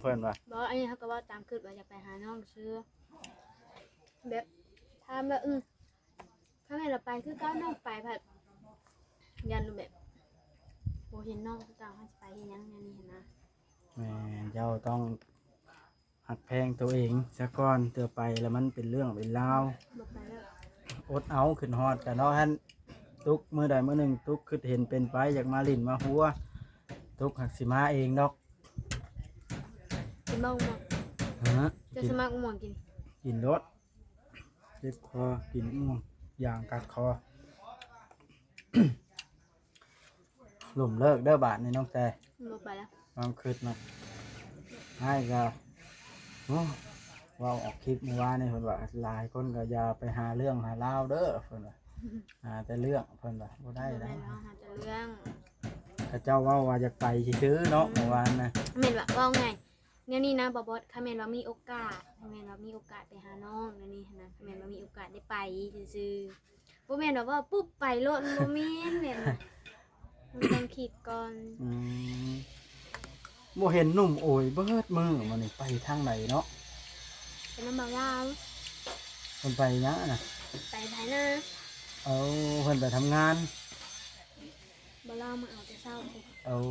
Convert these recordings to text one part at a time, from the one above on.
ເພິ່ນວ່າ ບໍ່ ອັນນີ້ເຮົາກໍເວົ້າຕາມຄິດວ່າຢາກໄປຫານ້ອງຊື່ ແບບຖາມວ່າ ອືມ ຖ້າແມ່ນວ່າໄປຄືເກົ່າ ນ້ອງໄປພັດຢ້ານແບບບໍ່ເຫັນນ້ອງຄືເກົ່າ ເຮົາຊິໄປເຮັດຫຍັງແນວນີ້ຫັ້ນນະ. ແມ່ນ ເຈົ້າຕ້ອງຮັກແພງຕົວເອງຊະກ່ອນ ເທື່ອໄປແລ້ວມັນເປັນເລື່ອງເປັນລາວ ບໍ່ໄປແລ້ວ ອົດເອົາ ຄິດຮອດກັນເນາະ. ຫັ້ນ ຕຸກມື້ໃດມື້ໜຶ່ງ ຕຸກຄິດເຫັນເປັນໄປ ຢາກມາຫຼິ້ນມາຫົວ ຕຸກຫາກຊິມາເອງດອກ. ກິນບໍ່ໝ່ວງ? ຮະ? ເຈົ້າ ກິນ ສະໝັກໝ່ວງກິນ? ກິນໂລດ ເຈັບຄໍ ກິນໝ່ວງ ຢາງກັດຄໍ. ລົ້ມເລີກເດີບາດນີ້ນ້ອງແຕ ບໍ່ໄປແລ້ວ ຄວາມຄິດນະ. ອ້າຍກໍ ໂອ້ ເວົ້າອອກຄລິບມື້ວານນີ້ ເພິ່ນວ່າຫຼາຍຄົນກໍຢ່າໄປຫາເລື່ອງຫາລາວເດີ ເພິ່ນວ່າ ຫາແຕ່ເລື່ອງ ເພິ່ນວ່າ ບໍ່ໄດ້ ບໍ່ແມ່ນ ນະ ເຮົາຫາແຕ່ເລື່ອງ ເຂົາເຈົ້າເວົ້າວ່າຢາກໄປຊື່ໆເນາະ ອືມ ເມື່ອວານນະ. ແມ່ນວ່າ ເວົ້າງ່າຍ ແນວນີ້ນະ ບໍ່ບອດ ຄັນແມ່ນວ່າມີໂອກາດ ຄັນແມ່ນວ່າມີໂອກາດໄປຫານ້ອງແນວນີ້ຫັ້ນນະ ຄັນແມ່ນວ່າມີໂອກາດໄດ້ໄປຊື່ໆ ບໍ່ແມ່ນວ່າເວົ້າປຸບໄປໂລດ ມັນບໍ່ແມ່ນ ແມ່ນບໍ່? ມັນຕ້ອງຄິດກ່ອນ. ອືມ ບໍ່ເຫັນໜຸ່ມໂອຍເບິດມື້ມື້ນີ້ ໄປທາງໃດເນາະ? ໄປນຳບ່າວລາວ. ເພິ່ນໄປຫຍັງນະ? ໄປໄຖນາ. ເອົາ ເພິ່ນໄປທຳງານ. ບ່າວລາວມາເອົາແຕ່ເຊົ້າ. ເອົາ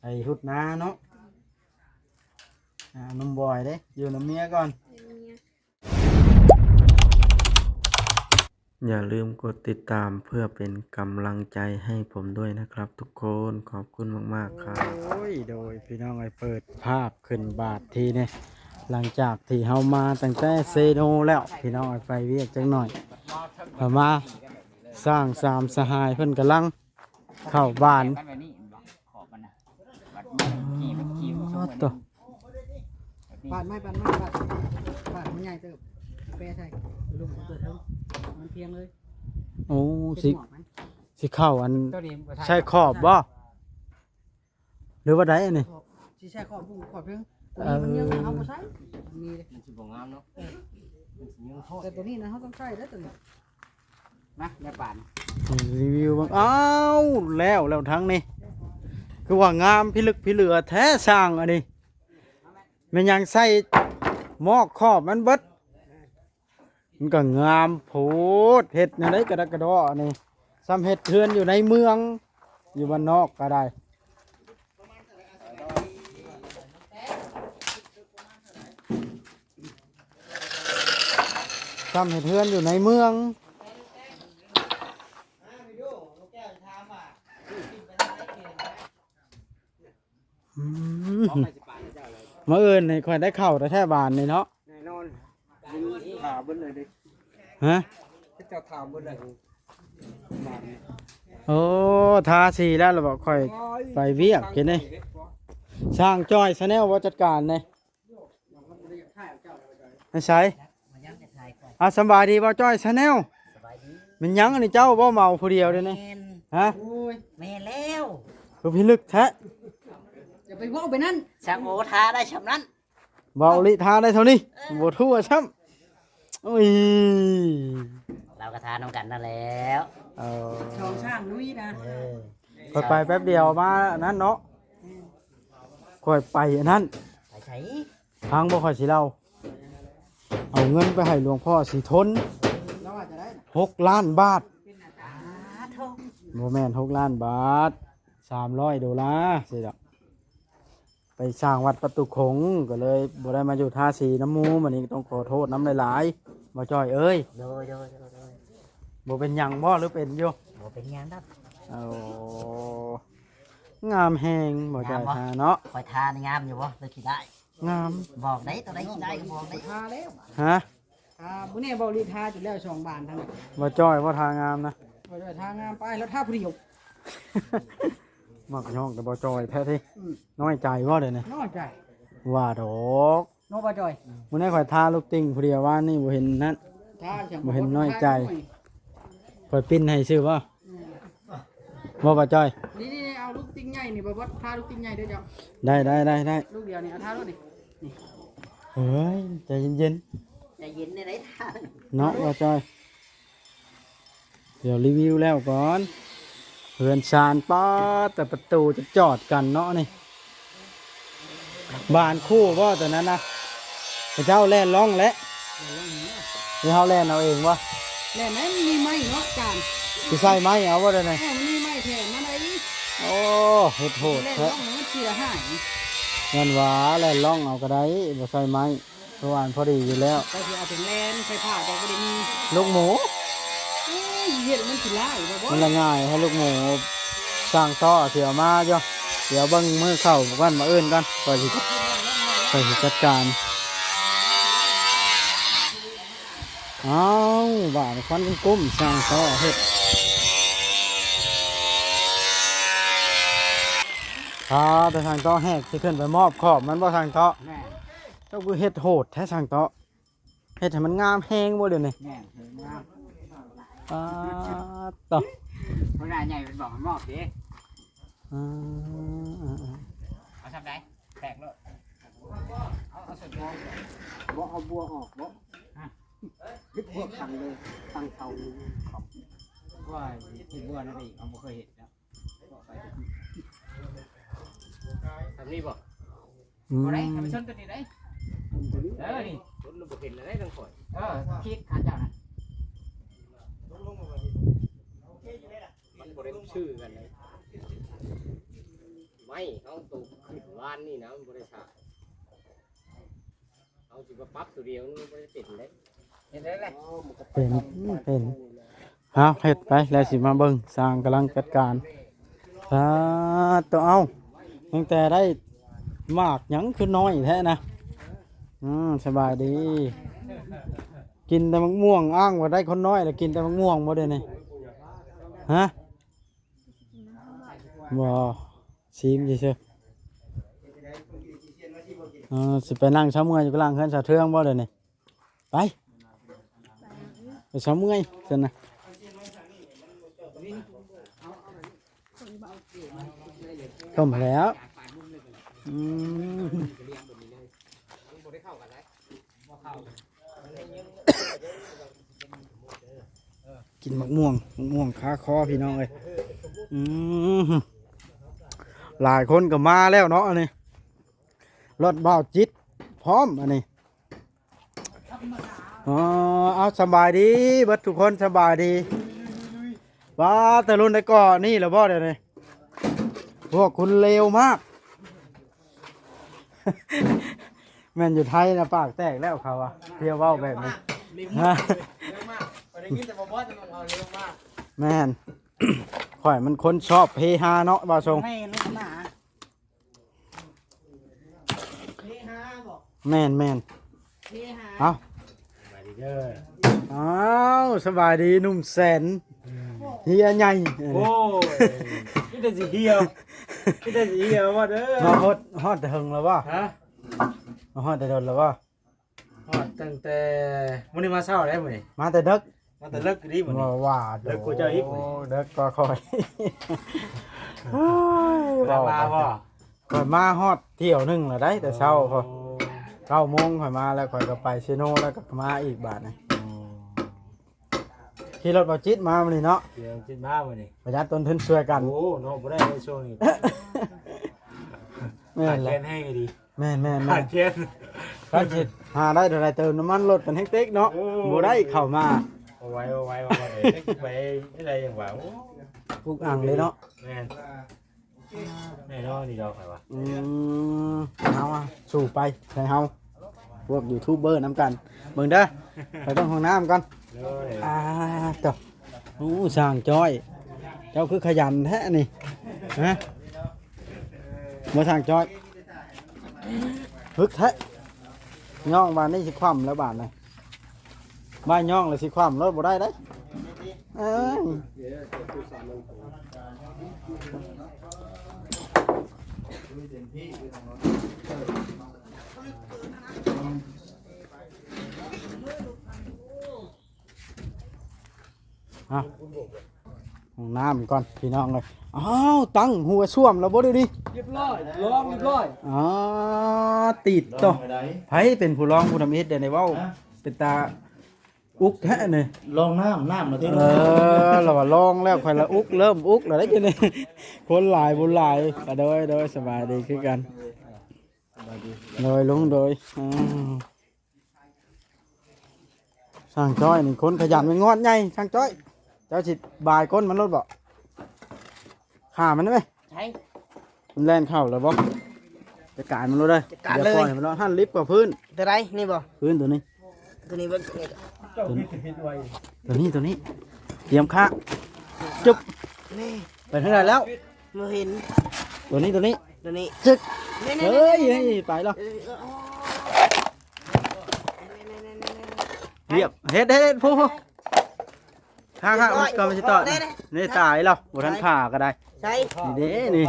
ໄປຮຸດນາເນາະ. ອືມ ອ່າ ໜຸ່ມບອຍເດ້ ຢູ່ນຳເມຍກ່ອນ ຢູ່ນຳເມຍ. อย่าลืมกดติดตามเพื่อเป็นกำลังใจให้ผมด้วยนะครับทุกคน ขอบคุณมากๆครับ. ໂອ້ຍ ໂດຍ ພີ່ນ້ອງເອີຍ ເປີດພາບຂຶ້ນບາດທີນີ້ ຫຼັງຈາກທີ່ເຮົາມາຕັ້ງແຕ່ເຊໂນແລ້ວ ພີ່ນ້ອງເອີຍ ໄປວຽກຈັກໜ້ອຍ ເຂົ້າມາ ຊ່າງສາມສະຫາຍເພິ່ນກຳລັງ ເຂົ້າບ້ານ ຂອບມັນນະ ບັດມັນຂີ່ ມັນຂີ່ ໂອ້ ໂຕ ປາດໄມ້ ປາດໄມ້ ປາດ ປາດມັນໃຫຍ່ເຕີບ ແປໃສ່ ລົງເຕີບ ມັນພຽງເລີຍ. ໂອ້ ເປັນ ຊິ ໝວກມັນ ຊິເຂົ້າອັນ ໂຕນີ້ບໍ່ໃສ່ ໃສ່ຂອບບໍ່ ຫຼືວ່າໃດອັນນີ້? ຂອບ ຊິໃສ່ຂອບບຸ້ງຂອບເທິງ ເອີ ຕົວນີ້ມັນຍັງເອົາບໍ່ໃສ່ ມີເດ້ ມັນຊິບໍ່ງາມເນາະ ເອີ ມັນຊິຍັງໂທດ ແຕ່ຕົວນີ້ນະ ເຮົາຕ້ອງໃສ່ເດ້ຕົວນີ້. ມາແມ່ປານ ຣີວິວເບິ່ງ. ອ້າວ ແລ້ວ ແລ້ວທາງນີ້ ຄືວ່າງາມພິລຶກພິເຫຼືອແທ້ ຊ່າງອັນນີ້ ແມ່ນຫຍັງໃສ່ໝອກຂອບມັນເບິດ ມັນກໍງາມໂພດ ເຮັດແນວໃດກະດັກກະດໍ້ອັນນີ້ ສ່ຳເຮັດເຮືອນຢູ່ໃນເມືອງ ຢູ່ບ້ານນອກກໍໄດ້ ຊ່ຳເຮັດເຮືອນຢູ່ໃນເມືອງ. ອືມ ມື້ອື່ນນີ້ຂ້ອຍໄດ້ເຂົ້າແທ້ໆ ບາດນີ້ເນາະ ແນ່ນອນ ຖ້າເບິດເລີຍເດ້ ຮະ ເຈົ້າຖ້າເບິດເລີຍ ໂອ້ ທາສີແລ້ວລະບໍ ຂ້ອຍໄປວຽກກິນນີ້ ຊ່າງຈ້ອຍ Channel ບໍ່ຈັດການນີ້ ໃນໃສ ອ່າ ສະບາຍດີບ່າວຈ້ອຍ Channel ສະບາຍດີ ແມ່ນຫຍັງອັນນີ້ ເຈົ້າບໍ່ເມົາຜູ້ດຽວເດນີ້ ແມ່ນ ຮະ ໂອ້ຍ ແມ່ນແລ້ວ ຄືພິລຶກແທ້ ຢ່າໄປເວົ້າໄປນັ້ນ ຊ່າງໂອທາໄດ້ຊ່ຳນັ້ນ ເວົ້າລິທາໄດ້ເທົ່ານີ້ ເອີ ບໍ່ທົ່ວຊ້ຳ ໂອ້ຍ ລາວກໍທານຳກັນນັ້ນແຫຼະ ເອີ ສອງຊ່າງນຸ້ຍນະ ເອີ ຂ້ອຍໄປແປັບດຽວມາອັນນັ້ນເນາະ ແມ່ນ ຂ້ອຍໄປອັນນັ້ນ ໄປໃສ ຟັງບໍ່ ຂ້ອຍຊິເລົ່າ ເອົາເງິນໄປໃຫ້ຫຼວງພໍ່ສີທົນ ເອີ ລາວວ່າຈະໄດ້ນະ ຫົກລ້ານບາດ ສາທຸ ບໍ່ແມ່ນຫົກລ້ານບາດ ສາມຮ້ອຍໂດລາ ຊິດອກ ໄປສ້າງວັດປະຕູຂົງ ກໍເລີຍບໍ່ໄດ້ມາຢູ່ທາສີນຳໝູ່ ມື້ນີ້ຕ້ອງຂໍໂທດນຳຫຼາຍໆ ບ່າວຈ້ອຍເອີຍ ໂດຍ ໂດຍ ໂດຍ ໂດຍ ບໍ່ເປັນຫຍັງບໍ່ ຫຼືເປັນຢູ່ ບໍ່ເປັນຫຍັງດອກ ໂອ້ ງາມແຮງ ບ່າວຈ້ອຍ ງາມບໍ່ ທາເນາະ ຂ້ອຍທານີ້ງາມຢູ່ບໍ່ ຫຼືຂີ້ດ້າຍ ງາມ ບອກໄດ້ ຕົວໃດຂີ້ດ້າຍກໍບອກໄດ້ ທາແລ້ວ ຮະ ອ່າ ມື້ນີ້ເບົາລີທາຈົນແລ້ວສອງບານທັງນັ້ນ ບໍ່ຈ່ອຍບໍ່ ທາງາມນະ ບໍ່ຈ່ອຍທາງາມໄປ ແລ້ວທາຜູ້ດຽວ ມັກຍ້ອງແຕ່ບໍ່ຈ່ອຍແທ້ຕິ ອືມ ນ້ອຍໃຈບໍ່ດຽວນີ້ ນ້ອຍໃຈ ວ່າດອກ ເນາະ ບໍ່ຈ່ອຍ ມື້ນີ້ຂ້ອຍທາລູກຕິ່ງຜູ້ດຽວ ວານນີ້ບໍ່ເຫັນນັ້ນ ທາ ບໍ່ເຫັນນ້ອຍໃຈ ຂ້ອຍປິ່ນໃຫ້ຊື່ບໍ່? ອືມ ບໍ່ ບໍ່ຈ່ອຍ ນີ້ໆ ເອົາລູກຕິ່ງໃຫຍ່ນີ້ ບໍ່ ບໍ່ ທາລູກຕິ່ງໃຫຍ່ເດີເຈົ້າ ໄດ້ໆໆໆ ລູກດຽວນີ້ ເອົາທາໂລດນີ້ ນີ້ ເຮີ້ຍ ໃຈເຢັນໆ ໃຈເຢັນໄດ້ໄດ໋ ເນາະ ບໍ່ຈ່ອຍ ດຽວຣີວິວແລ້ວກ່ອນ ເຮືອນຊານ ປາດ ແຕ່ປະຕູຈະຈອດກັນເນາະນີ້ ບານຄູ່ບໍ່ຕົວນັ້ນນະ? ເຂົາເຈົ້າແລ່ນລ່ອງແຫຼະ. ແລ່ນລ່ອງນີ້ນະ ທີ່ເຮົາແລ່ນເອົາເອງບໍ່? ແລ່ນແມ່ນມີໄມ້ເນາະຈານ. ຊິໃສ່ໄມ້ເອົາບໍ່ດຽວນີ້? ເອີ ມັນມີໄມ້ແຖມມາໄດ້ອີກ. ໂອ້ ເຮັດໂຫດແທ້. ແລ່ນລ່ອງມັນເສຍຫາຍ. ແມ່ນຫວາ ແລ່ນລ່ອງເອົາກໍໄດ້ ບໍ່ໃສ່ໄມ້. ຄືວ່າມັນພໍດີຢູ່ແລ້ວ. ເຈົ້າຊິເອົາເປັນແລ່ນໄຟຟ້າ ເຈົ້າບໍ່ໄດ້ມີລູກໝູ. ໂອ້ຍ ເຮັດມັນຊິຫຼາຍບໍ່? ມັນລະງ່າຍໃຫ້ລູກໝູ. ຊ່າງຕໍ່ຊິເອົາມາຢູ່. ດຽວເບິ່ງມື້ເຂົ້າມື້ວັນມື້ອື່ນກ່ອນ ຂ້ອຍຊິ ຂ້ອຍຊິຈັດການ. ອ້າວ ບາດນີ້ຄວັນກຸ້ມໆ ຊ່າງຕໍ່ເຮັດ. ຖ້າແຕ່ຊ່າງຕໍ່ແຫກຊິຂຶ້ນໄປມອບຂອບມັນບໍ່ ຊ່າງຕໍ່? ແມ່ນ. ເຈົ້າຄືເຮັດໂຫດແທ້ ຊ່າງຕໍ່. ເຮັດໃຫ້ມັນງາມແຮງບໍ່ດຽວນີ້? ແມ່ນ ເຮັດງາມ. ປາດໂທ້ ຫົວໜ້າໃຫຍ່ເພິ່ນບອກໃຫ້ມອບເດ້. ອືມ ເອົາຊ່ຳໃດ ແຕກໂລດ. ເອົາ ເອົາສ່ວນຕົວ ບໍ່ເອົາບົວອອກບໍ່? ຮະ? ເຮັດບົວຂັງເລີຍ ຕັ້ງເສົານີ້. ວ່າເຮັດບົວນັ້ນອີກ ເຮົາບໍ່ເຄີຍເຮັດເນາະ. ແບບນີ້ບໍ່? ອືມ ບໍ່ໄດ້ ໃຫ້ມັນຊົນຕົວນີ້ໄດ້. ເອີ ນີ້ຊົນແລ້ວບໍ່ເຫັນແລ້ວໄດ້ທາງຂ້ອຍ. ເອີ ຄິດຂາເຈົ້ານະ ມັນບໍ່ໄດ້ຊື່ກັນເດ້. ໄມ້ເຮົາໂຕຂຶ້ນວານນີ້ນະ ມັນບໍ່ໄດ້ຊ້າ. ເຮົາຊິມາປັບຕົວດຽວມັນບໍ່ໄດ້ເປັນເດ້. ເຮັດໄດ້ແຫຼະ. ເປັນ ເປັນ. ເອົາ ເຮັດໄປ ແລ້ວຊິມາເບິ່ງ ຊ່າງກຳລັງຈັດການ. ສາທຸ. ເອົາ ຕັ້ງແຕ່ໄດ້ໝາກຫຍັງຄືນ້ອຍແທ້ນະ. ອືມ ສະບາຍດີ. ກິນແຕ່ໝາກມ່ວງ ອ້າງວ່າໄດ້ຄົນນ້ອຍ ແລ້ວກິນແຕ່ໝາກມ່ວງບໍ່ດຽວນີ້? ຮະ? ບໍ່ ຊີມຊື່ໆ. ເອີ ຊິໄປນັ່ງເຊົາເມື່ອຍຢູ່ກາງຫຼັງເຮືອນສາວເທືອງບໍ່ດຽວນີ້? ໄປ ໄປເຊົາເມື່ອຍຊັ້ນນະ. ຕົ້ມແລ້ວ. ອືມ. ກິນໝາກມ່ວງ ໝາກມ່ວງຄາຄໍພີ່ນ້ອງເອີຍ. ອືມ ຫຼາຍຄົນກໍມາແລ້ວເນາະ ອັນນີ້ລົດບ່າວຈິດພ້ອມ ອັນນີ້. ອໍ ເອົາ ສະບາຍດີເບິດທຸກຄົນ ສະບາຍດີ. ວ່າແຕ່ລຸ້ນໄດ້ເກາະນີ້ແລ້ວບໍ່ດຽວນີ້? ພວກຄຸນເລວມາກ. ແມ່ນຢູ່ໄທນະປາກແຕກແລ້ວເຂົາວ່າ ທ່ຽວເວົ້າແບບນີ້. ຮະ? ແມ່ນ ຂ້ອຍມັນຄົນຊອບເຮຮາເນາະ ບ່າວຊົງ. ແມ່ນໆ. ເອົາ ສະບາຍດີເດີ. ອ້າວ ສະບາຍດີໜຸ່ມແສນ. ອືມ ເຮຍໃຫຍ່. ໂອ້ຍ ມີແຕ່ຊິເຮຍ ມີແຕ່ຊິເຮຍວ່າເດີ. ມາຮອດ ຮອດແຕ່ເຫິງແລ້ວບໍ່? ຮະ? ມາຮອດແຕ່ດົນແລ້ວບໍ່? ຮອດຕັ້ງແຕ່ມື້ນີ້ມາເຊົ້າໄດ໋ມື້ນີ້. ມາແຕ່ເດິກ. ມາແຕ່ເລິກອີ່ຫຼີມື້ນີ້. ວ່າ ເລິກກວ່າເຈົ້າອີກ. ໂອ້ ເລິກກວ່າຂ້ອຍ. ໂອ້ຍ ເວລາມາບໍ່? ຂ້ອຍມາຮອດທ່ຽວໜຶ່ງແລ້ວໄດ໋ ແຕ່ເຊົ້າພຸ້ນ. ໂອ້ ເກົ້າໂມງຂ້ອຍມາແລ້ວ ຂ້ອຍກໍໄປເຊໂນ ແລ້ວກໍມາອີກບາດນີ້. ໂອ້ ຂີ່ລົດບ່າວຈິດມາມື້ນີ້ເນາະ. ຂີ່ລົດຈິດມາມື້ນີ້ ປະຢັດຕົ້ນທຶນຊ່ວຍກັນ. ໂອ້ ເນາະ ບໍ່ໄດ້ໃນຊ່ວງນີ້. ແມ່ນແຫຼະ ຂາດແຄນແຮງອີ່ຫຼີ. ແມ່ນໆໆ. ຄັນຊິຫາໄດ້ເທົ່າໃດເຕີມນ້ຳມັນລົດກັນແຮງເຕັກເນາະ. ໂອ້ ບໍ່ໄດ້ເຂົ້າມາ. ເອົາໄວ້ ເອົາໄວ້ ເອົາໄວ້ ເອີ ໄປໄດ້ຫຍັງວະ. ໂອ້ ອຸກອັ່ງເລີຍເນາະ. ແມ່ນ ແນ່ນອນນີ້ດອກຂ້ອຍວ່າ. ອືມ ເອົາ ສູ້ໄປໃສ່ເຮົາ ພວກຢູທູບເບີນຳກັນ. ເບິ່ງເດີ ໄປເບິ່ງຫ້ອງນ້ຳກ່ອນ. ໂດຍ. ອ່າ ໂທ້ ໂອ້ ຊ່າງຈ້ອຍ ເຈົ້າຄືຂະຫຍັນແທ້ນີ້ ຮະ? ບໍ່ ຊ່າງຈ້ອຍ ຮຶກແທ້. ຍ້ອງບາດນີ້ຊິຄວ່ຳແລ້ວບາດນີ້ ບາດຍ້ອງແລ້ວຊິຄວ່ຳໂລດ ບໍ່ໄດ້ເດ້. ເອີຍ ອ່ະ ຫ້ອງນ້ຳກ່ອນພີ່ນ້ອງເອີຍ. ອ້າວ ຕັ້ງຫົວສ້ວມແລ້ວບໍ່ດຽວນີ້? ຮຽບຮ້ອຍ ລອງຮຽບຮ້ອຍ. ອໍ ຕິດຕໍ່ ລອງໄປໄດ້. ໃຜເປັນຜູ້ລອງຜູ້ທຳອິດ ດຽວນີ້ເວົ້າ ຮະ? ເປັນຕາອຸກແທ້ນີ້. ລອງນ້ຳ ນ້ຳນະຕິ. ເອີ ລາວວ່າລອງແລ້ວ ຂ້ອຍລະອຸກ ເລີ່ມອຸກແລ້ວໄດ໋ດຽວນີ້. ຄົນຫຼາຍບຸນຫຼາຍ. ອາ ໂດຍ ໂດຍ ສະບາຍດີຄືກັນ. ໂດຍລຸງ ໂດຍ ອືມ ຊ່າງຈ້ອຍນີ້ຄົນຂະຫຍັນແມ່ນງອດໃຫຍ່ ຊ່າງຈ້ອຍ ເຈົ້າຊິບາຍກົ້ນມັນໂລດບໍ? ຂ້າມັນໄດ້ໄໝ? ໃຊ່ ມັນແລ່ນເຂົ້າແລ້ວບໍ? ຈັດການມັນໂລດເດີ ຈັດການເລີຍ ຢ່າປ່ອຍໃຫ້ມັນລອດ ຫັ້ນລິບກວ່າພື້ນ ຕົວໃດນີ້ບໍ? ພື້ນຕົວນີ້ ຕົວນີ້ເບິ່ງ ຕົວນີ້ ຕົວນີ້ ຕົວນີ້ ຕຽມຂ້າ ຈຶບ ນີ້ ໄປທາງໃດແລ້ວ? ບໍ່ເຫັນ ຕົວນີ້ ຕົວນີ້ ຕົວນີ້ ຈຶກ ນີ້ ເອີຍ ນີ້ ນີ້ ໄປແລ້ວ ເອີ ເອີ ໂອ້ ນີ້ ນີ້ ນີ້ ນີ້ ລຽບ ເຮັດ ເຮັດ ເຮັດ ຜູ້ ຂ້າ ຂ້າ ມັນກໍມັນຊິຕອດ ນີ້ ນີ້ ຕາຍແລ້ວ ບໍ່ທັນຜ່າກໍໄດ້ ໃຊ່ ນີ້ເດ້ ນີ້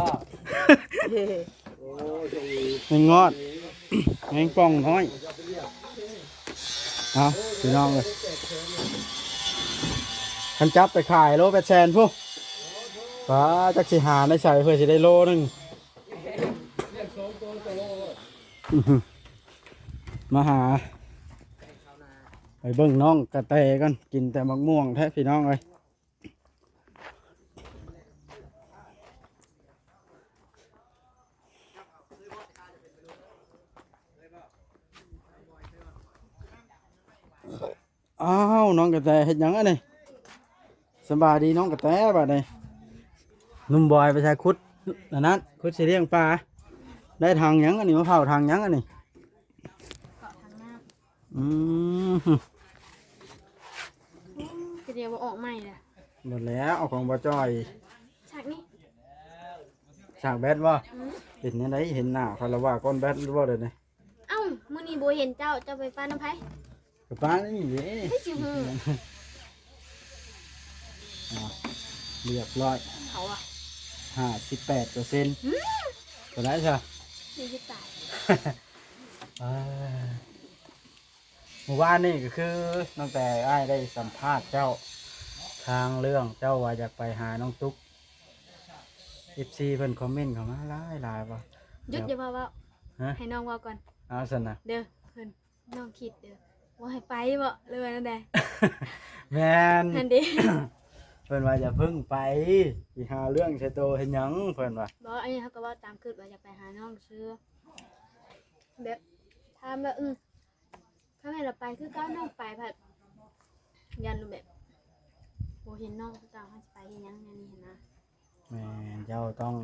ແມງງອດ ແມງປ່ອງນ້ອຍ ເອົາ ພີ່ນ້ອງເອີຍ ຄັນຈັບໄປຂາຍໂລແປດແສນພຸ້ນ ປ້າ ຈັກຊິຫາໃນໃສເພື່ອຊິໄດ້ໂລໜຶ່ງ ອືຫື ມາຫາ ໄປເບິ່ງນ້ອງກະແຕກ່ອນ ກິນແຕ່ໝາກມ່ວງແທ້ພີ່ນ້ອງເອີຍ. ອ້າວ ນ້ອງກະແຕເຮັດຫຍັງອັນນີ້? ສະບາຍດີນ້ອງກະແຕ ບາດນີ້ ໜຸ່ມບອຍໄປໃສ? ຂຸດອັນນັ້ນ ຂຸດຊິລ້ຽງປາ ໄດ້ຖັງຫຍັງອັນນີ້? ມາເຝົ້າຖັງຫຍັງອັນນີ້? ເກາະຖັງນ້ຳ ອືມ ໂອ້ ກະດຽວບໍ່ອອກໃໝ່ລະ ໝົດແລ້ວ ເອົາຂອງບໍ່ຈ່ອຍ ສາກນີ້ ສາກແບັດບໍ່? ອືມ ເປັນແນວໃດ ເຫັນໜ້າຄາລະວາກ້ອນແບັດບໍ່ດຽວນີ້? ເອົ້າ ມື້ນີ້ບໍ່ເຫັນເຈົ້າ ເຈົ້າໄປປານຳໃຜ? ກະປານນີ້ເດ້ ໃຜຊິຮູ້ ອ່າ ລຽບຮ້ອຍ ເຂົາວ່າ ຫ້າສິບແປດເປີເຊັນ ອືມ ເທົ່າໃດຊະ? ສີ່ສິບສາມ ອ່າ ມື້ວານນີ້ກໍຄື ຕັ້ງແຕ່ອ້າຍໄດ້ສຳພາດເຈົ້າ ທາງເລື່ອງເຈົ້າວ່າຢາກໄປຫານ້ອງຕຸກ ເອັຟຊີເພິ່ນຄອມເມັນເຂົ້າມາຫຼາຍໆ ວ່າ ຢຸດ ຢ່າເວົ້າ ເວົ້າ ຮະ ໃຫ້ນ້ອງເວົ້າກ່ອນ ເອົາຊັ້ນນະ ເດີ ເພິ່ນ ນ້ອງຄິດເດີ ວ່າໃຫ້ໄປບໍ ຫຼືວ່າແນວໃດ? ແມ່ນ ຫັ້ນເດ ເພິ່ນວ່າຢ່າເພິ່ງໄປ ຊິຫາເລື່ອງໃສ່ໂຕເຮັດຫຍັງ ເພິ່ນວ່າ ບໍ່ ອັນນີ້ເຮົາກໍເວົ້າຕາມຄິດວ່າຢາກໄປຫານ້ອງຊື່ ແບບ ຖາມວ່າ ອືມ ຖ້າແມ່ນລາວໄປຄືເກົ່າ ນ້ອງໄປພັດ ຢ້ານແບບ ບໍ່ເຫັນນ້ອງຄືເກົ່າ ເຮົາຊິໄປເຮັດຫຍັງແນວນີ້ຫັ້ນນະ. ແມ່ນ ເຈົ້າຕ້ອງ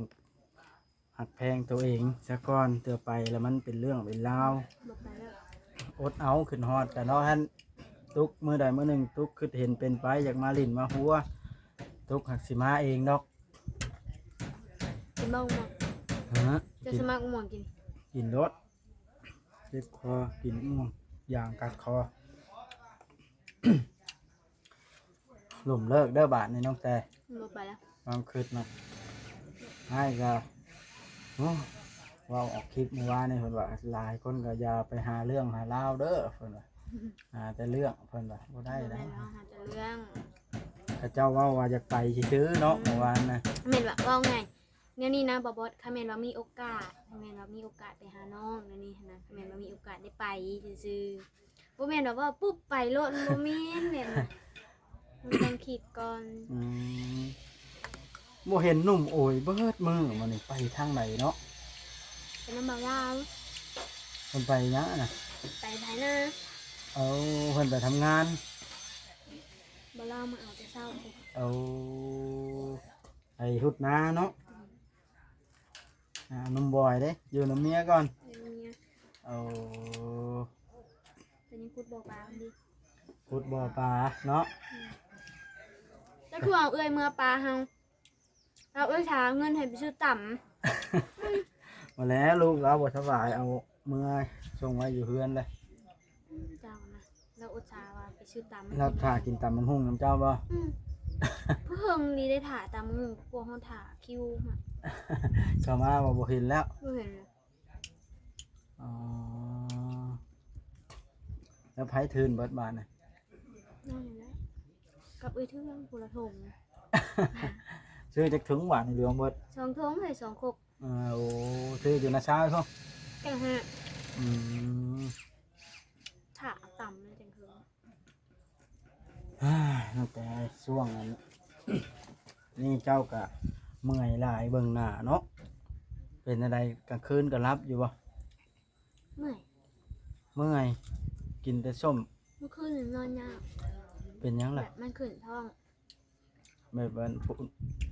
ຮັກແພງໂຕເອງຊະກ່ອນ ເທື່ອໄປແລ້ວມັນເປັນເລື່ອງເປັນລາວ ບໍ່ໄປແລ້ວ ອົດເອົາ ຄິດຮອດກັນເນາະຫັ້ນ ຕຸກ ມື້ໃດມື້ໜຶ່ງ ຕຸກຄິດເຫັນເປັນໄປ ຢາກມາຫຼິ້ນມາຫົວ ຕຸກຫາກຊິມາເອງດອກ. ກິນໝາກມ່ວງ ຮະ? ເຈົ້າຊິໝາກມ່ວງກິນ? ກິນໂລດ ເຈັບຄໍ ກິນໝາກມ່ວງ ຢາງກັດຄໍ. ລົມເລີກເດີບາດນີ້ນ້ອງແຕ ບໍ່ໄປແລ້ວ ຄວາມຄິດນະ ອ້າຍກໍ ໂອ້ ເວົ້າອອກຄລິບມື້ວານນີ້ ເພິ່ນວ່າ ຫຼາຍຄົນກໍຢ່າໄປຫາເລື່ອງຫາລາວເດີ ເພິ່ນວ່າ ຫາແຕ່ເລື່ອງ ເພິ່ນວ່າ ບໍ່ໄດ້ ບໍ່ແມ່ນ ນະ ເວົ້າຫາແຕ່ເລື່ອງ ເຂົາເຈົ້າເວົ້າວ່າຢາກໄປຊື່ໆເນາະ ອືມ ເມື່ອວານນະ ແມ່ນວ່າ ເວົ້າງ່າຍ ແນວນີ້ນະ ບໍ່ບອດ ຄັນແມ່ນວ່າມີໂອກາດ ຄັນແມ່ນວ່າມີໂອກາດໄປຫານ້ອງແນວນີ້ຫັ້ນນະ ຄັນແມ່ນວ່າມີໂອກາດໄດ້ໄປຊື່ໆ ບໍ່ແມ່ນວ່າເວົ້າປຸບໄປໂລດ ມັນບໍ່ແມ່ນແບບນັ້ນ ມັນຕ້ອງຄິດກ່ອນ ອືມ ບໍ່ເຫັນໜຸ່ມໂອຍເບິດມື້ມື້ນີ້ ໄປທາງໃດເນາະ? ໄປນຳບ່າວລາວ ເພິ່ນໄປຫຍັງນະ? ໄປໄຖນາ ເອົາ ເພິ່ນໄປທຳງານ ບ່າວລາວມາເອົາແຕ່ເຊົ້າ ເອົາ ໄປຮຸດນາເນາະ ອືມ ອ່າ ໜຸ່ມບອຍເດ້ ຢູ່ນຳເມຍກ່ອນ ຢູ່ນຳເມຍ ເອົາ ເພິ່ນຍັງຂຸດບໍ່ປາຢູ່ ຂຸດບໍ່ປາເນາະ ອືມ ແລ້ວຄືເອົາເອື້ອຍເມືອປາເຮົາ ເອົາເອື້ອຍຫາເງິນໃຫ້ໄປຊື້ຕຳ ບໍ່ແລ້ວ ລູກລາວບໍ່ສະບາຍ ເອົາເມືອສົ່ງໄວ້ຢູ່ເຮືອນເລີຍ ເຈົ້ານະ ລາວອຸດສາວ່າໄປຊື້ຕຳ ລາວຖ້າກິນຕຳບັກຫຸ່ງນຳເຈົ້າບໍ່? ອືມ ເພິ່ງນີ້ໄດ້ຖ້າຕຳບັກຫຸ່ງ ພວກເຮົາຖ້າຄິວ ເຂົ້າມາວ່າບໍ່ເຫັນແລ້ວ ບໍ່ເຫັນແລ້ວ ອໍ ແລ້ວໃຜຖືນເບິດບາດນະ? ນັ້ນແຫຼະ ກັບເອື້ອຍເທື່ອງ ຜູ້ລະຖົງ ຊື້ຈັກຖົງບາດນີ້ ລວມເບິດ? ສອງຖົງເລີຍ ສອງຄົບ ເອີ ໂອ້ ຊື້ຢູ່ນາຊາວເນາະ ແກ້ວຫ້າ ອືມ ຖ້າເອົາຕຳແລ້ວຈັ່ງເຖິງ ຕັ້ງແຕ່ຊ່ວງນັ້ນ ນີ້ເຈົ້າກະເມື່ອຍຫຼາຍເບິ່ງໜ້າເນາະ ເປັນຈັ່ງໃດ ກາງຄືນກະຫຼັບຢູ່ບໍ່? เมื่อย เมื่อย กินแต่ส้ม เมื่อคืนนอนยาก เป็นหยังล่ะ แบบมันขึ้นท้อง แบบว่า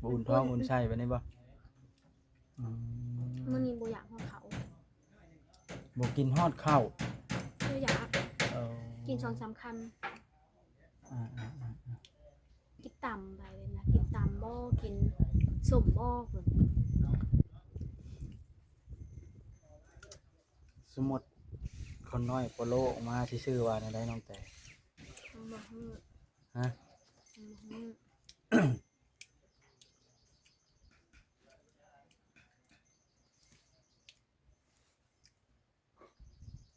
บ่อุ่นท้องอุ่นไส้แบบนี้บ่ อืม มื้อนี้บ่อยากฮอดข้าว บ่กินฮอดข้าว บ่อยาก เออ กินสองสามคำ อ่าๆๆๆ กินตำไปเลยนะ กินตำบ่ กินส้มบ่ สมมุติคนน้อยโปโลออกมาสิชื่อว่าแนวใดน้องแต่ บ่ฮู้ ฮะ บ่ฮู้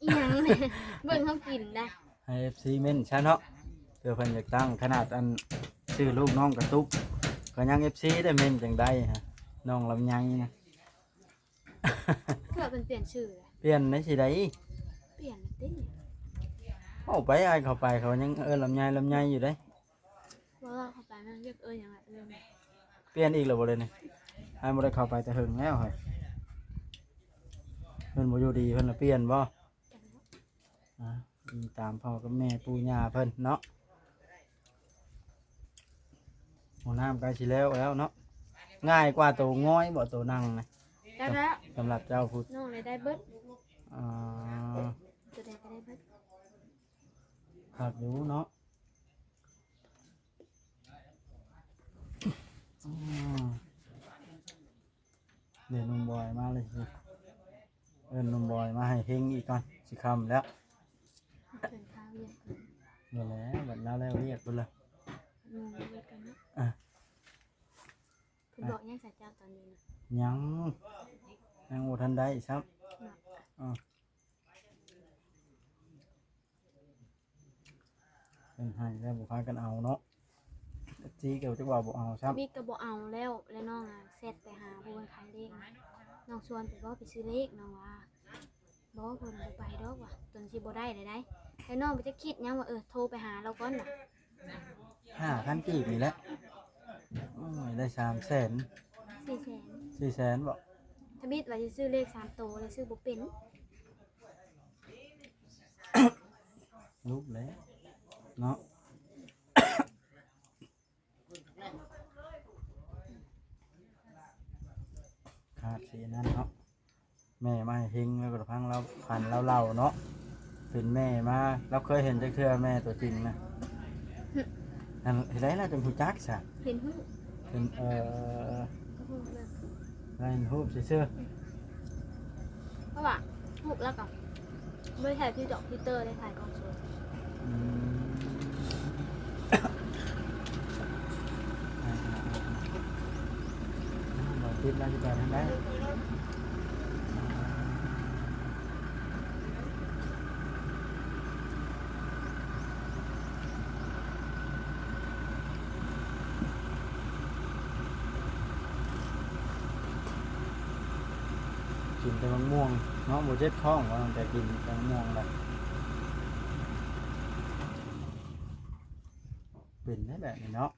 อีหยัง เบิ่งเฮากินได้ ให้เอฟซีเม้นซะเนาะ เผื่อเพิ่นอยากตั้ง ขนาดอันชื่อลูกน้องกระตุก ก็ยังเอฟซีได้เม้นจั่งใด๋ฮะ น้องลำไยนะ เพื่อเพิ่นเปลี่ยนชื่อ เปลี่ยนได้สิได้ เปลี่ยนติ เว้าไปอ้ายเข้าไปเขายังเอิ้นลำไย ลำไยอยู่เด้ บ่ว่าเข้าไปมันเรียกเอิ้นหยังล่ะ เอิ้น เปลี่ยนอีกแล้วบ่เลยนี่ อ้ายบ่ได้เข้าไปแต่เฮิงแล้วเฮ้ย เพิ่นบ่อยู่ดีเพิ่นละเปลี่ยนบ่ อ่า ตามพ่อกับแม่ปู่ย่าเพิ่นเนาะ ห้องน้ำใกล้สิแล้วแล้วเนาะ ง่ายกว่าโตง่อยบ่ โตนั่งนะ ได้แล้ว สำหรับเจ้าพุทธ น้องเลยได้เบิด อ่า ตัวใดก็ได้เบิด คักอยู่เนาะ อืม เดี๋ยวหนุ่มบอยมาเลยสิ เอิ้นหนุ่มบอยมาให้เฮงอีกก่อน สิค่ำแล้ว เพิ่นพาเวียกเพิ่น นั่นแหละ บัดลาวแล้วเวียกเพิ่นละ อืม เวียกกันเนาะ อ่ะ เพิ่นบอกหยังใส่เจ้าตอนนี้นะ ยัง ยังบ่ทันได้ซ้ำ เนาะ อ่ะ เพิ่นให้แล้วบ่พากันเอาเนาะ เอฟซีก็จักว่าบ่เอาซ้ำ ทวิตก็บ่เอาแล้ว แล้วน้องอะแชทไปหาผู้เพิ่นขายเลขนะ น้องชวนไปบ่ ไปซื้อเลข น้องว่า บ่ เพิ่นบ่ไปดอกว่ะ ตนสิบ่ได้เลยได้ แล้วน้องไปจะคิดหยังว่า เออ โทรไปหาเราก่อนว่ะ ห้าพัน กีบนี่แหละ โอ้ย ได้สามแสน สี่แสน สี่แสนบ่ ทวิตว่าสิซื้อเลขสามโต แล้วซื้อบ่เป็น ลุกแล้วเนาะ ขาดสิอันนั้นเนาะ แม่มาให้เฮง แล้วก็พังลาว พันลาวเล่าเนาะ เป็นแม่มา ลาวเคยเห็นจักเทื่อแม่ตัวจริงนะ อันเฮ็ดได้ล่ะจังฮู้จักซะ เห็นฮู้ เป็น เอ่อ ฮู้แบบ ลาวเห็นรูปซื่อๆ เพราะว่าฮู้แล้วก็ บ่ได้ถ่ายที่ดอกที่เตอร์ ได้ถ่ายกล้องสด อืม อ่าๆๆ บ่ติดแล้วสิไปทางใด กินแต่มะม่วงเนาะ บ่เจ็บท้องว่าตั้งแต่กินแต่มะม่วงแล้ว เป็นได้แบบนี้เนาะ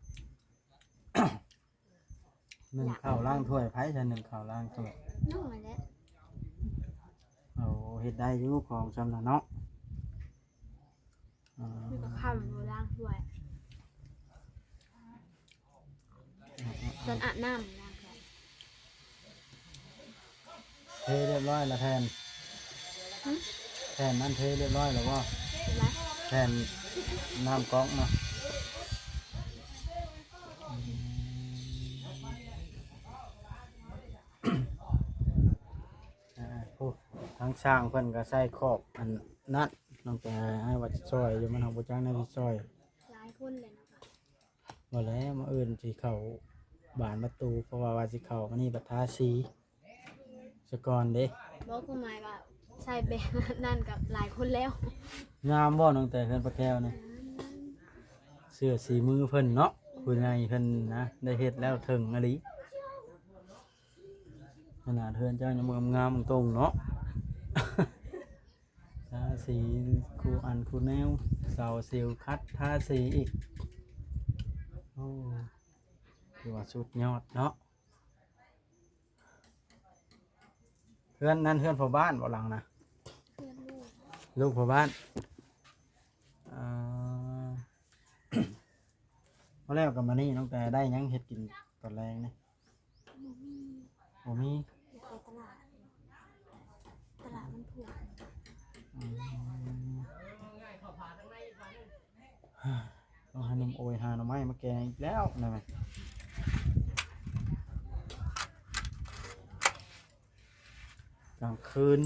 นึ่งข้าวล้างถ้วย ไผจะนึ่งข้าวล้างถ้วย น้องนั่นแหละ โอ้ เฮ็ดได้อยู่ของซำน่ะเนาะ อ่า มีแต่ข้าวล้างถ้วย ตอนอาบน้ำล้างถ้วย เทเรียบร้อยแล้วแผ่น หึ แผ่นนั้นเทเรียบร้อยแล้วบ่ เห็นไหม แผ่นน้ำก๊อกนะ อ่า โอ้ ทางช่างเพิ่นก็ใส่ขอบอันนั้น น้องแต่ให้ว่าซอยอยู่ มันเอาบ่จักแนวสิซอย หลายคนเลยเนาะ บ่แล้ว มื้ออื่นสิเข้าบานประตู เพราะว่า ว่าสิเข้ามานี่บัดทาสีซะก่อนเด้ บ่ ความหมายว่าใส่แบบนั้นกับหลายคนแล้ว งามบ่น้องแต่เฮือนป้าแก้วนี่ เสื้อสีมือเพิ่นเนาะ ผู้ใหญ่เพิ่นนะ ได้เฮ็ดแล้วเถิงอีหลี ขนาดเฮือนเจ้ายังบ่งามๆ ตรงๆ เนาะ ทาสีคู่อันคู่แนว เสาสิวขัดทาสีอีก โอ้ ถือว่าสุดยอดเนาะ เฮือนนั้นเฮือนพ่อบ้านบ่หลังนะ เฮือนลู ລູກພໍ່ບ້ານ ເອີ ພໍແລ້ວກໍມານີ້ ນ້ອງແຕໄດ້ຫຍັງເຮັດກິນຕອນແລງນີ້? ບໍ່ມີ ບໍ່ມີ ໄປຕະຫຼາດ ຕະຫຼາດວັນພຸດ ອືມ ຕ້ອງໃຫ້ໜຸ່ມໂອຍຫາໜໍ່ໄມ້ມາແກງອີກແລ້ວນະ ກາງຄືນ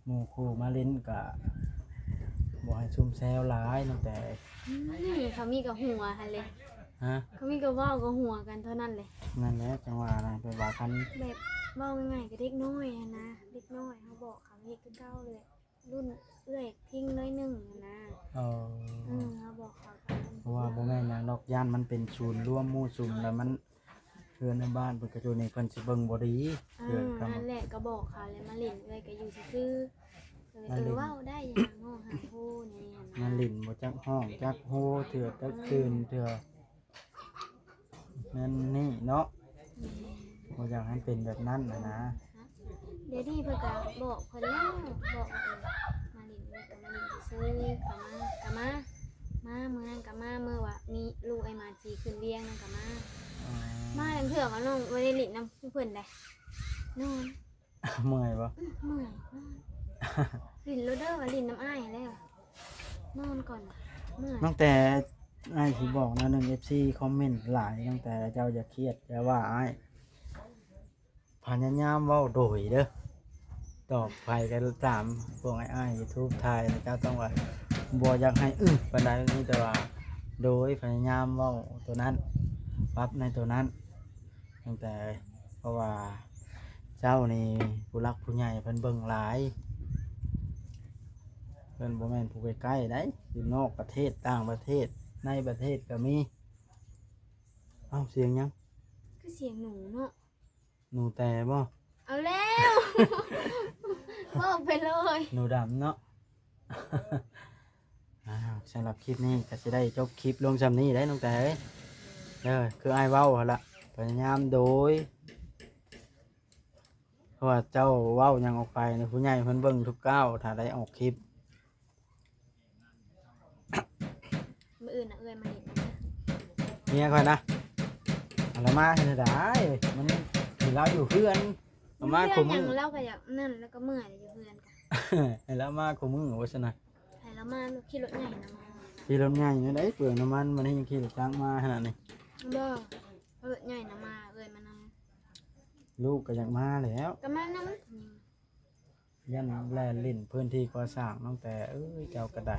ໝູ່ຄູ່ມາຫຼິ້ນກະບໍ່ໃຫ້ຊຸມແຊວຫຼາຍ ນ້ອງແຕ ອືມ ເຂົາມີກະຫົວຫັ້ນແຫຼະ ຮະ ເຂົາມີກະເວົ້າກະຫົວກັນເທົ່ານັ້ນແຫຼະ ນັ້ນແຫຼະ ຈັ່ງວ່ານະ ແບບວ່າຄັນ ແບບເວົ້າງ່າຍໆ ກະເດັກນ້ອຍຫັ້ນນະ ເດັກນ້ອຍ ເຮົາບອກເຂົາເຮັດຄືເກົ່າແຫຼະ ລຸ້ນເອື້ອຍພິງໜ້ອຍໜຶ່ງຫັ້ນນະ ເອີ ເອີ ເຮົາບອກເຂົາ ເພາະວ່າບໍ່ແມ່ນຫຍັງດອກ ຢ້ານມັນເປັນສູນລວມໝູ່ຊຸມ ແລ້ວມັນ ເຮືອນໃນບ້ານເພິ່ນກະຢູ່ນີ້ ເພິ່ນຊິເບິ່ງບໍ່ດີ ອ່າ ເອີ ນັ້ນແຫຼະ ກະບອກເຂົາແຫຼະ ມາຫຼິ້ນເອື້ອຍກະຢູ່ຊື່ໆ ເອີ ມາຫຼິ້ນ ເອີ ເວົ້າໄດ້ຫຍັງ ຮ້ອງຫາໂພນີ້ຫັ້ນນະ ມາຫຼິ້ນບໍ່ຈັກຮ້ອງຈັກໂຮເທື່ອ ຈັກຕື່ນເທື່ອ ແມ່ນນີ້ເນາະ ແມ່ນ ບໍ່ຢາກໃຫ້ເປັນແບບນັ້ນຫັ້ນນະ ດຽວນີ້ເພິ່ນກະບອກເພິ່ນແລ້ວ ບອກວ່າ ເອີ ມາຫຼິ້ນເອື້ອຍກະມາຫຼິ້ນຊື່ໆ ກະມາ ກະມາ ມາມື້ນັ້ນກະມາ ມື້ວ່າມີລູກອ້າຍມາຈີຂຶ້ນວຽງນັ້ນກະມາ ອໍ ມາລາງເທື່ອວ່ານ້ອງບໍ່ໄດ້ຫຼິ້ນນຳເພິ່ນໃດ ນອນ ເມື່ອຍບໍ່? ອືມ ເມື່ອຍ ນອນ ຫຼິ້ນໂລດເດີ ວ່າຫຼິ້ນນຳອ້າຍຫັ້ນແຫຼະ ນອນກ່ອນ ເມື່ອຍ ຕັ້ງແຕ່ ອ້າຍຊິບອກແນວໜຶ່ງ ເອັຟຊີຄອມເມັນຫຼາຍ ຕັ້ງແຕ່ເຈົ້າຢ່າຄຽດ ຢ່າວ່າອ້າຍ ພະຍາຍາມເວົ້າໂດຍເດີ ຕອບໃຜກໍຕາມ ພວກອ້າຍໆຢູທູບຖ່າຍນະ ເຈົ້າຕ້ອງວ່າບໍ່ຢາກໃຫ້ອຶປານໃດ ມີແຕ່ວ່າໂດຍ ພະຍາຍາມເວົ້າໂຕນັ້ນ ປັບໃນໂຕນັ້ນ ຕັ້ງແຕ່ ເພາະວ່າເຈົ້ານີ້ຜູ້ຫຼັກຜູ້ໃຫຍ່ເພິ່ນເບິ່ງຫຼາຍ ເພິ່ນບໍ່ແມ່ນຜູ້ໃກ້ໆໃດ ຢູ່ນອກປະເທດ ຕ່າງປະເທດ ໃນປະເທດກໍມີ ເອົ້າ ສຽງຫຍັງ? ຄືສຽງໜູເນາະ ໜູແຕ່ບໍ່? ເອົາແລ້ວ ເວົ້າໄປເລີຍ ໜູດຳເນາະ ອ້າວ ສຳລັບຄລິບນີ້ກໍຊິໄດ້ຈົບຄລິບລົງຊ່ຳນີ້ໄດ໋ ນ້ອງແຕເອີຍ ເອີ ຄືອ້າຍເວົ້າຫັ້ນລະ ພະຍາຍາມໂດຍ ເພາະວ່າເຈົ້າເວົ້າຫຍັງອອກໄປນີ້ ຜູ້ໃຫຍ່ເພິ່ນເບິ່ງທຸກກ້າວ ຖ້າໄດ້ອອກຄລິບ ມື້ອື່ນນະເອື້ອຍມາຫຼິ້ນນຳເດີ ເມຍຂ້ອຍນະ ເອົາລາວມາເຮັດໃດ໋ ມັນ ໃຫ້ລາວຢູ່ເຮືອນ ເອົາມາຄູ່ມື້ ລາວກໍຢາກນັ້ນ ລາວກໍເມື່ອຍຢູ່ເຮືອນກະ ໃຫ້ລາວມາຄູ່ມື້ວ່າຊັ້ນນະ ໃຫ້ລາວມາ ຂີ່ລົດໃຫຍ່ນຳ ຂີ່ລົດໃຫຍ່ແນວໃດ ເປືອງນ້ຳມັນ ມັນຍັງຂີ່ລົດຈັກມາຂະໜາດນີ້ ບໍ່ ເອົາລົດໃຫຍ່ນຳມາ ເອື້ອຍມານຳ ລູກກໍຢາກມາແລ້ວ ກໍມານຳ ຢ້ານແລ່ນຫຼິ້ນພື້ນທີ່ກໍ່ສ້າງ ນ້ອງແຕເອີຍ ເຈົ້າກໍໄດ້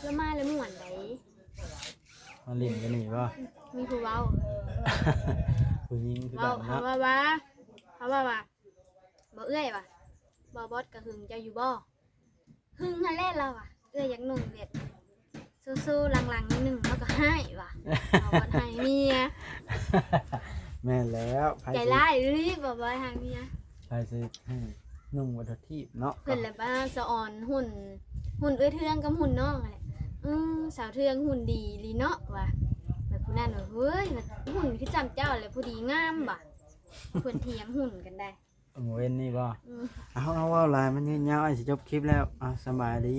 ລາວມາແລ້ວມ່ວນໃດ໋ ມາຫຼິ້ນຢູ່ນີ້ບໍ່? ມີຜູ້ເວົ້າ ຜູ້ຍິງຄືກັນເນາະ ເວົ້າວ່າ ເຂົາເວົ້າວ່າ ບໍ່ເອື້ອຍວ່າ ບໍ່ບອດກໍຫຶງເຈົ້າຢູ່ບໍ່? ຫຶງຫັ້ນແຫຼະລາວວ່າ ເອື້ອຍຢາກນຸ່ງແບບໂຊໆ ຫຼັງໆ ໜ້ອຍໜຶ່ງ ລາວກໍຮ້າຍວ່າ ເວົ້າວ່າຮ້າຍເມຍ ແມ່ນແລ້ວ ໃຈຮ້າຍອີ່ຫຼີ ເວົ້າວ່າຮ້າຍເມຍ ໃຜຊິໃຫ້ນຸ່ງວັດຖຸທີບເນາະ ເພິ່ນລະວ່າສະອອນຫຸ່ນ ຫຸ່ນເອື້ອຍເທືອງກັບຫຸ່ນນ້ອງຫັ້ນແຫຼະ ອື ສາວເທືອງຫຸ່ນດີອີ່ຫຼີເນາະວ່າ ແບບຜູ້ນັ້ນວ່າ ເຮີ້ຍ ຫຸ່ນຄືຈຳເຈົ້າແຫຼະ ຜູ້ດີງາມວ່າ ເພິ່ນຖຽງຫຸ່ນກັນໄດ໋. ມື້ເວັນນີ້ບໍ່? ອືມ ເອົາ ເອົາ ເວົ້າຫຼາຍມັນຍືດຍາວ ອ້າຍຊິຈົບຄລິບແລ້ວ ເອົາ ສະບາຍດີ.